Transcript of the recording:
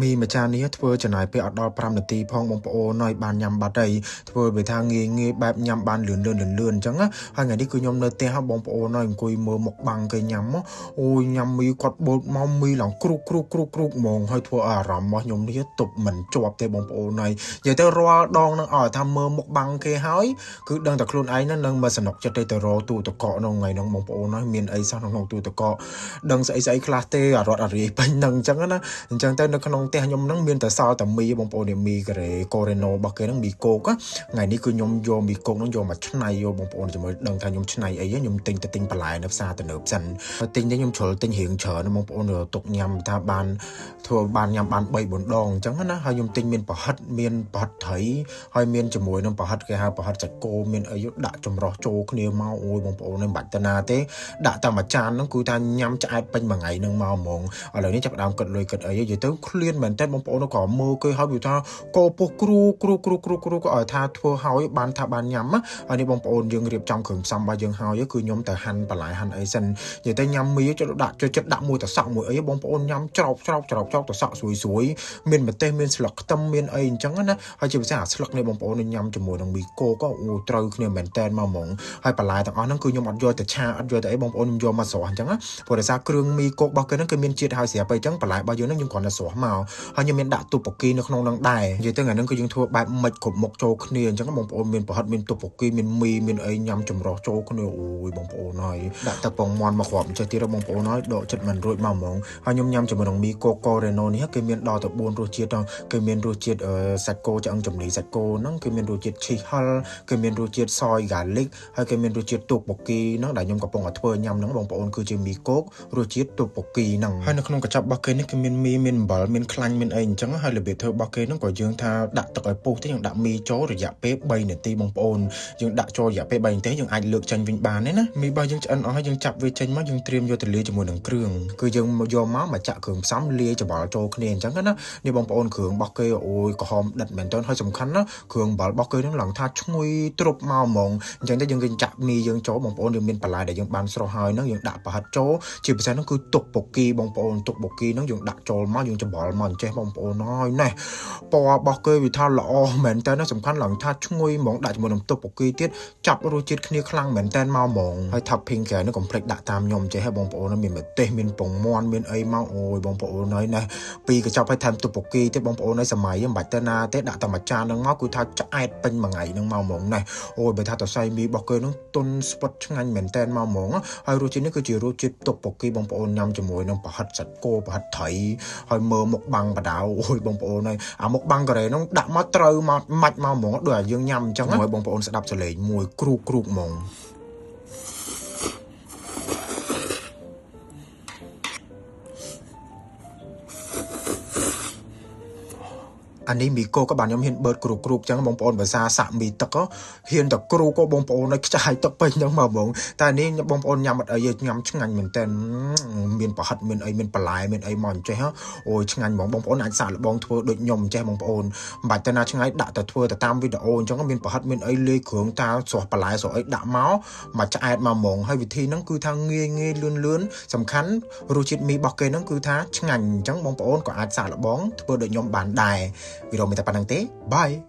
មីមួយចាននេះធ្វើចំណាយពេលអត់ដល់5នាទីផងបងប្អូនហើយបានញ៉ាំបាត់ហើយធ្វើវាថាងាយងាយបែបញ៉ាំបានលឿនលឿនលឿនលឿនអញ្ចឹងណាហើយថ្ងៃនេះគឺខ្ញុំនៅផ្ទះបងប្អូនហើយអង្គុយមើលមុខបាំងគេញ៉ាំអូយញ៉ាំមីគាត់បូតមកមីឡើងគ្រូកគ្រូកគ្រូកគ្រូកហ្មងហើយធ្វើឲ្យអារម្មណ៍របស់ខ្ញុំនេះទប់មិនជាប់ទេបងប្អូនហើយនិយាយទៅរាល់ដងនឹងឲ្យថាមើលមុខបាំងគេហើយគឺដឹងតែខ្លួនឯងនឹងមិនសនុកចិត្តទេទៅរកទូទឹកកកក្នុងថ្ងៃហ្នឹងបងប្អូនហើយមានអីសោះក្នុងទូទឹកកកដឹងស្អីស្អីខ្លះទេអារត់អារាយពេញហ្នឹងអញ្ចឹងណាអញ្ចឹងទៅនៅក្នុងផ្ទះខ្ញុំហ្នឹងមានតែសល់តែមីបងប្អូននេះមីការ៉េកូរ៉េណូរបស់គេហ្នឹងមីគោកថ្ងៃនេះគឺខ្ញុំយកមីគោកហ្នឹងយកមកឆ្នៃយកបងប្អូនជាមួយដឹងថាខ្ញុំឆ្នៃអីខ្ញុំទិញទៅទិញបន្លែនៅផ្សារទំនើបសិនទិញទៅខ្ញុំជ្រុលទិញរៀងច្រើនបងប្អូនទុកញ៉ាំថាបានធ្វើបានញ៉ាំបាន3 4ដងអញ្ចឹងណាហើយខ្ញុំទិញមានប្រហិតមានប្រហិតត្រីហើយមានជាមួយនឹងប្រហិតគេហៅប្រហិតសាច់គោមានអីដាក់ចម្រោះចូលគ្នាមកអូយបងប្អូនមិនបាច់ទៅណាទេដាក់តែមួយចានហ្នឹងគឺថាញ៉ាំឆ្អែតពេញមួយថ្ងៃហ្នឹងមកហ្មងឥឡូវនេះចាប់ផ្ដើមគិតលុយគិតអីនិយាយទៅឃ្លានមែនតើបងប្អូនក៏មើលគេហើយវាថាកោពោះគ្រូគ្រូគ្រូគ្រូគ្រូក៏ឲ្យថាធ្វើហើយបានថាបានញ៉ាំហើយនេះបងប្អូនយើងរៀបចំគ្រឿងផ្សំរបស់យើងហើយគឺខ្ញុំទៅហាន់បន្លែហាន់អីសិននិយាយទៅញ៉ាំមីចុចដាក់ចូលចិត្តដាក់មួយតសក់មួយអីបងប្អូនញ៉ាំច្រោកច្រោកច្រោកច្រោកតសក់ស្រួយស្រួយមានម្ទេសមានស្លឹកខ្ទឹមមានអីអញ្ចឹងណាហើយជាពិសេសអាស្លឹកនេះបងប្អូនញ៉ាំជាមួយនឹងមីគោក៏អូត្រូវគ្នាមែនតែនមកហ្មងហើយបន្លែទាំងអស់ហ្នឹងគឺខ្ញុំអត់យកទៅឆាអត់យកទៅអីបងប្អូនខ្ញុំយកមកស្រស់អញ្ចឹងណាព្រោះដោយសារគ្រឿងមីគោរបស់គេហ្នឹងគឺមានជាតិហើយស្រាប់អីចឹងបន្លែរបស់យើងហ្នឹងយើងគ្រាន់តែស្រស់មកហើយខ្ញុំមានដាក់ទូបូគីនៅក្នុងហ្នឹងដែរនិយាយទៅថ្ងៃហ្នឹងគឺយើងធ្វើបែបមិនគ្រប់មុខចូលគ្នាអញ្ចឹងបងប្អូនមានប្រហិតមានទូបូគីមានមីមានអីញ៉ាំចម្រោះចូលគ្នាអូយបងប្អូនហើយដាក់ទឹកពងមាន់មកគ្រាប់ចេះទៀតបងប្អូនហើយដកចិត្តមិនរួចមកហ្មងហើយខ្ញុំញ៉ាំជាមួយនឹងមីគោកូរ៉េណូនេះគេមានដល់ទៅ4រសជាតិគេមានរសជាតិសាច់គោឆ្អឹងជំនីសាច់គោហ្នឹងគេមានរសជាតិឈីសហិលគេមានរសជាតិសយហ្គាលិកហើយគេមានរសជាតិទូបូគីហ្នឹងដែលខ្ញុំកំពុងតែធ្វើញ៉ាំហ្នឹងបងប្អូនគឺជាមីគោករសជាតិទូបូគីហ្នឹងហើយនៅក្នុងកញ្ចប់របស់គេនេះគេមានមីមានអំបិលមានខ្លាញ់មានអីអញ្ចឹងហើយរបៀបធ្វើរបស់គេហ្នឹងក៏យើងថាដាក់ទឹកឲ្យពុះទៅយើងដាក់មីចូលរយៈពេល3នាទីបងប្អូនយើងដាក់ចូលរយៈពេល3នាទីយើងអាចលើកចេញវិញបានទេណាមីរបស់យើងឆ្អិនអស់ហើយយើងចាប់វាចេញមកយើងត្រៀមយកទៅលាយជាមួយនឹងគ្រឿងគឺយើងយកមកមកចាក់គ្រឿងផ្សំលាយច្របល់ចូលគ្នាអញ្ចឹងណានេះបងប្អូនគ្រឿងរបស់គេអូយក្រហមដិតមែនតើហើយសំខាន់ណាគ្រឿងអំបិលរបស់គេហ្នឹងឡើងថាឈ្ងុយទ្រុបមកហ្មងអញ្ចឹងទៅយើងគេចាក់មីយើងចូលបងប្អូនយើងមានបន្លែដែលយើងបានស្រស់ហើយហ្នឹងយើងដាក់ប្រហិតចូលជាពិសេសហ្នឹងគឺទុកបូគីបងប្អូនទុកបូគីហ្នឹងយើងដាក់ចូលមកយើងច្របល់មកអញ្ចេះបងប្អូនហើយណែពណ៌របស់គេវាថាល្អមែនតើណាសំខាន់ឡើងថាឈ្ងុយហ្មងដាក់ជាមួយនឹងទុកបូគីទៀតចាប់រសជាតិគ្នាខ្លាំងមែនតើមកហ្មងហើយ topping ក្រៅនេះកុំភ្លេចដាក់តាមខ្ញុំចេះហើយបងប្អូនមានម្ទេសមានពងមាន់មានអីមកអូយបងប្អូនហើយណែពីកញ្ចប់ឲ្យថែមទុកបូគីទៀតបងប្អូនហើយសម័យមិនបាច់ទៅណាទេដាក់តែមួយចានហ្នឹងមកគឺថាឆ្អែតពេញមួយថ្ងៃហ្នឹងមកហ្មងណែអូយបើថាតសៃមីរបស់គេហ្នឹងទុនស្ពតឆ្ងាញ់មែនតែនមកហ្មងហើយរសជាតិនេះគឺជារសជាតិទុកបូគីបងប្អូនញ៉ាំជាមួយនឹងប្រហិតសាច់គោប្រហិតត្រីហើយមើលមុខបាំងបដៅអូយបងប្អូនហើយអាមុខបាំងការ៉េហ្នឹងដាក់មកត្រូវមកម៉ាច់មកហ្មងដូចឲ្យយើងញ៉ាំអញ្ចឹងហើយបងប្អូនស្ដាប់សលេងមួយគ្រូគ្រូហ្មងអានេះមីគោក៏បានខ្ញុំហ៊ានបឺតគ្រូគ្រូចឹងបងប្អូនភាសាសាក់មីទឹកហ៊ានតែគ្រូក៏បងប្អូនឲ្យខ្ចាយទឹកពេញហ្នឹងមកហ្មងតែនេះបងប្អូនញ៉ាំអត់អីញ៉ាំឆ្ងាញ់មែនតើមានប្រហិតមានអីមានបន្លែមានអីមកអញ្ចេះអូយឆ្ងាញ់ហ្មងបងប្អូនអាចសាកល្បងធ្វើដូចខ្ញុំអញ្ចេះបងប្អូនមិនបាច់ទៅណាឆ្ងាយដាក់តែធ្វើទៅតាមវីដេអូអញ្ចឹងមានប្រហិតមានអីលាយគ្រឿងតាស្រស់បន្លែស្រស់អីដាក់មកមកឆ្អែតមកហ្មងហើយវិធីហ្នឹងគឺថាងាយងាយលឿនលឿនសំខាន់រសជាតិមីរបស់គេហ្នឹងគឺថាឆ្ងាញ់អញ្ចឹងបងប្អូនក៏អាចសាកល្បងធ្វើដូចខ្ញុំបានដែរវីដេអូមានតែប៉ុណ្្នឹងទេបាយ។